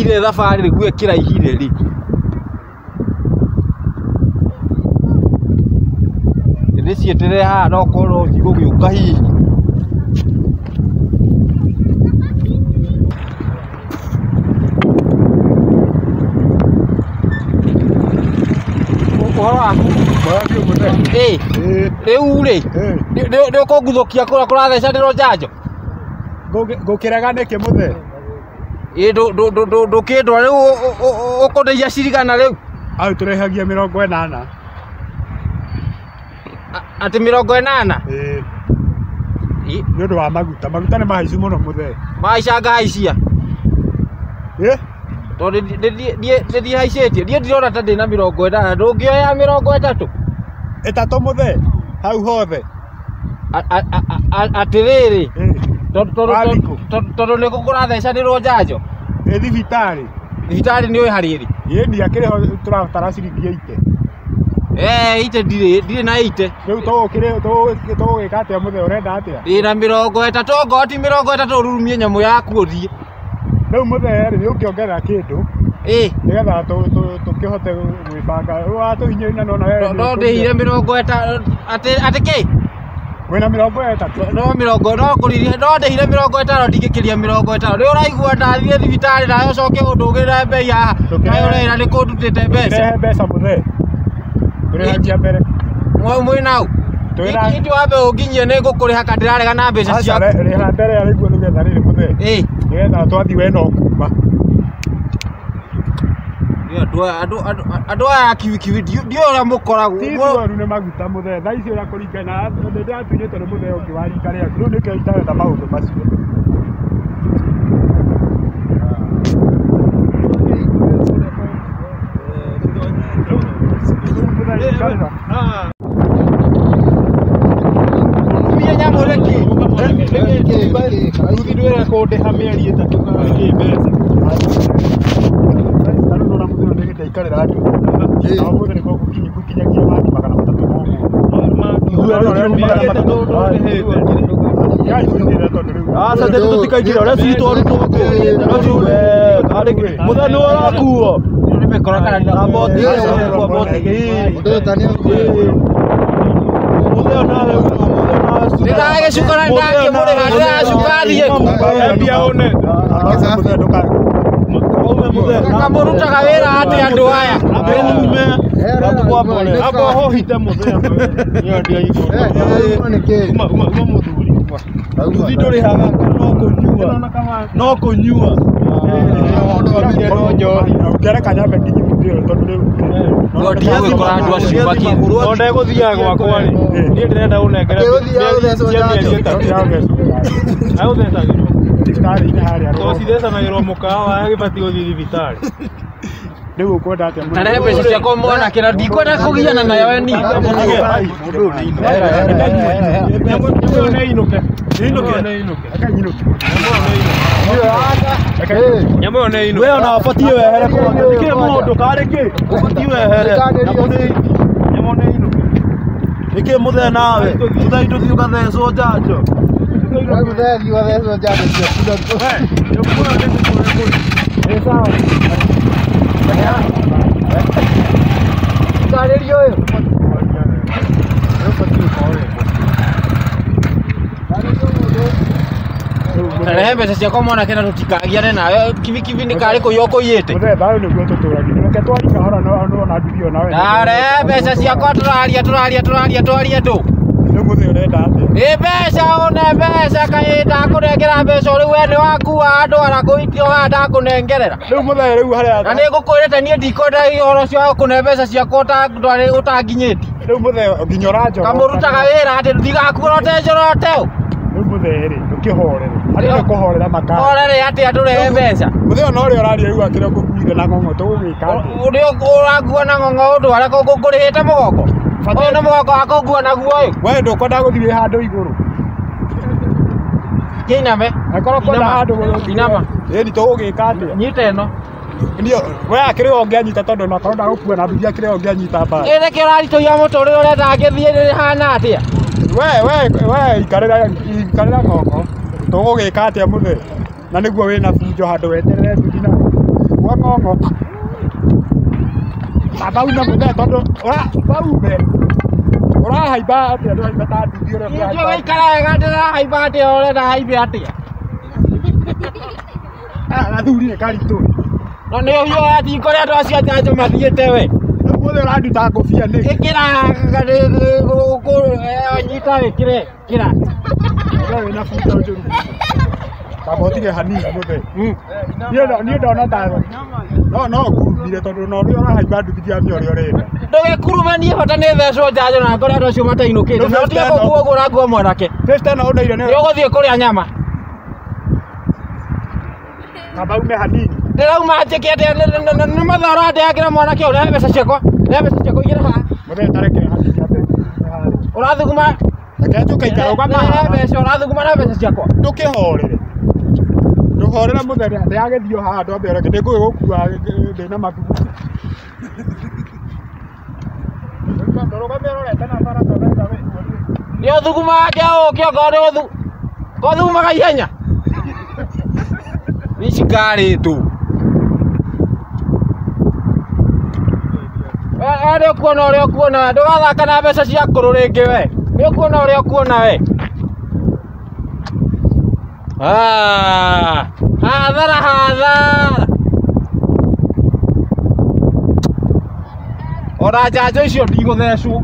Ĩkĩraihire thabarĩ nĩguo ĩkĩraihire rĩ. Ndĩcieterere haha no korwo cigũgĩũka hihi. Ũhoro waku? Ĩ, rĩu rĩ, nĩ ũkũnguthũkia kũrĩa kũrathecanĩrwo njanjo? Ngũkĩrega nĩkĩ mũthee? Ĩ, ndũkĩndwara rĩu ũkũndĩhia cirigana rĩu? Hau tũrĩhagia 80. Atĩ 80? Ĩĩ. Nĩ ũndũ wa maguta. Maguta nĩ mahaicu mũno mũthee. Mahaica ngahaicia? Ĩ? Tondũ nĩndihaicĩtie. Niĩ ndirona ta ndĩna 80. Ndũngĩoya 30? 3 mũthee? Hau hothe? Atĩrĩrĩ, tondũ nĩkũ kũrathecanĩrwo njanjo? Ĩ thibitarĩ. Thibitarĩ nĩ ũĩ harĩa ĩrĩ? Ĩĩ ni akĩrĩ ho tũrabatara ciringi 80. Eh, 80 ndirĩ na 80. Rĩu tũgũgĩka atĩa mũthee, ũrenda atĩa? Ndĩna 30, ongorwo ti 30 ũrurumie nyamũ yaku ũthiĩ. Rĩu mũthee rĩ, nĩ ũngĩongerera kĩndũ. Ĩ. Nĩgetha tũkĩhote gwĩbanga. Rĩu watũhinyĩrĩria no nawe. No ndĩhire 50 atĩ kĩ? Wĩna 30. No mĩrongo, no ngũrire, no ndĩhire 50 ndingĩkĩria 50. Rĩu ũraigua ndathiĩ thibitarĩ nawe ũcoke ũndũgĩrĩre mbei haha. Nawe ũrera nĩ kũndutĩte mbeca. Rehe mbeca mũthee. Tũrĩhagia mbere. Mwĩ nau? Iti wambe ũnginyie nĩ ngũkũrĩha ka ndĩrarega na mbeca ciaku. Rĩha mbere ya rĩguo nĩgetha rĩrĩ mũthee. Ĩ. Nĩgetha twathiĩ we no kuma. Andũ aya kiwikiwi ndiũĩ ũrĩa mũkoragwo. Ti ũru nĩ maguta mũthee. Thaa ici ũrĩa kũringana nĩndĩratunyĩtwo nĩ mũthee ũngĩ wa rika rĩaku. Rĩu nĩkĩo itarenda maũndũ macio. Rurumie nyamũ nĩkĩ? Nduthi ndwĩre kũndĩha mĩeri 3 kana kĩ mbeca. Ndaikarĩra andũ. Na ũmũthĩ nĩguo ngũkinyagia wandi 300 Aca tete tũtikaingĩre ũrĩa citũ arutwo kũ. Mũthee nĩwe ũrakuo. Mũthee onawe uma, mũthee onawe cuka. Ndĩragĩcuka na ndakĩmũrĩha, ndĩracuka thiĩ kũ? Kamũrutaga wĩra atĩa andũ aya? Nduthi ndũrĩhaga no kũnyua. Ũngĩreka nyambe nginye mũthee tondũ rĩu Ndiũĩ andũ acio makĩ. No ndegũthiaga gwakwa rĩ, niĩ ndĩrenda ũnengere mĩeri 3. Agũthecagĩrwo. Thibitarĩ-inĩ harĩa. To cithecanagĩrwo mũkawa gĩbatiĩ gũthiĩ thibitarĩ. Rĩu ũkwenda atĩa? Ta rehe mbeca ciakwa mwanake na ndikwenda kũgiana nayo we niĩ. Nyamũ ĩyo nĩ ĩinũke. Nyamũ ĩyo nĩ ĩinũke. We ona ũbatiĩ wehere kwanza. Nĩkĩ mũndũ karĩ kĩ? Ũbatiĩ wehere. Nyamũ nĩ ĩinũke. Nĩkĩ mũthee nawe? Mũthee tũthiĩ ũgathecwo njanjo. Ta rehe mbeca ciakwa mwanake na tũtikagiane nawe. Kibikibi nĩ karĩ kũiya ũkũiyĩte. Mũthee thayũ nĩguo tũtũragia. Reke twarie kahora no na nduthi onawe. Ta rehe mbeca ciakwa tũraria tũraria tũraria twarie ndũ. Rĩu mũthee ũrenda atĩa? Ĩ mbeca une mbeca kaĩ ndakũnengera mbeca rĩu we nĩ wakua andũ arakũitio haha ndakũnengerera. Rĩu mũthee rĩu harĩa. Na nĩ ngũkwĩrĩte niĩ ndikwenda ũhoro ũcio wa gũkũne mbeca ciakwa ũtanginyĩtie. Rĩu mũthee nginya ũranjorota. Kamũrutaga wĩra atĩ ndigakuorote njorote ũ. Rĩu mũthee rĩ, ndũkĩhorere. Harĩa nĩ kũhorera makara. Horere atĩa ndũrehe mbeca? Mũthee ona ũrĩa ũraria rĩu akĩrĩa ngũkuire na ng'ong'o tũgũgĩka atĩa? Ũrĩa ũrakua na ng'ong'o ũndware ngũrĩhĩte mũgongo? Ũyũ nĩ mũgongo wa kũngua naguo ũyũ. We ndũkwenda gũthiĩ handũ igũrũ. Kĩiname. Angĩkorwo kwenda handũ Inama. Ĩni tũgũgĩka atĩa? Nyita ĩno. Ndio, we akĩrĩ o ũngĩanyita tondũ onakorwo ndagũkua na nduthi akĩrĩ o ũngĩanyita mbara. Ĩ nĩkĩ ũraritũhia mũtũrĩre ũrenda ngĩthiĩ rĩhana atĩa? We ikarĩra ikarĩra ng'ong'o. Tũgũgĩka atĩa mũthee? Na nĩguo wĩna bunjo handũ weterere nduthi na. Kwa ng'ong'o. Baba una mũthee tondũ baume ũrahaimba atĩa ndũrahaimba ta nduthi ũrĩa Ndio ũrahaimba. waikara wega ndĩrahaimba atĩa ũrenda haimbe atĩa. Ah, gathuri nĩ karitũ. No nĩ ũhiũ atingore andũ acio a njanjo mathiĩte we. Rĩu mũthee ũranduta ngũbia nĩkĩ? Ĩkĩra nyita wĩkĩre kĩra. Mũthee wĩna buto njũru. Kaba ũtige hanini mũthee. Niĩ ndona ta no ngurumire tondũ na ũrĩa ũrahaimba nduthi ndiramenya ũrĩa ũrenda. Ndũgĩkurume niĩ bata nĩ thecwo njanjo na ngore andũ acio matainũkĩte. Na ũtige gũkuo gũra nguo mwanake. Fifty ĩno ũneire Nĩ nĩ ũgũthiĩ kũrĩa nyama. kaba ume hanini. Ndĩrauma njĩke atĩa nĩ mathaa ũrandeangĩra mwanake ũyũ rehe mbeca ciakwa. Rehe mbeca ciakwa igĩre haha. Mũthee tareke hanini ambe harĩa. Ũrathuguma Reke njũke itarũgama rehe haha. mbeca ũrathuguma na mbeca ciakwa. Ndũkĩhorere. Ndũhorere mũthee ndĩragĩthiĩ o haha ndwambe ũreke ndĩngũgĩgũkua ndĩna mathugumo. Ndũrũgame ũrorete na bara tondũ ndĩrenda wĩiguo. Nĩ ũthugumaga kĩo kĩongo nĩ ũthu. Ko thugumaga ihenya. Ici ngari tu. We nĩ ũkuona ũrĩa ũkuona ndũgathaka na mbeca cia akũrũ rĩngĩ we. Nĩ ũkuona ũrĩa ũkuona we. Ah, hathara hathara. Ona njanjo icio ndigũthecwo.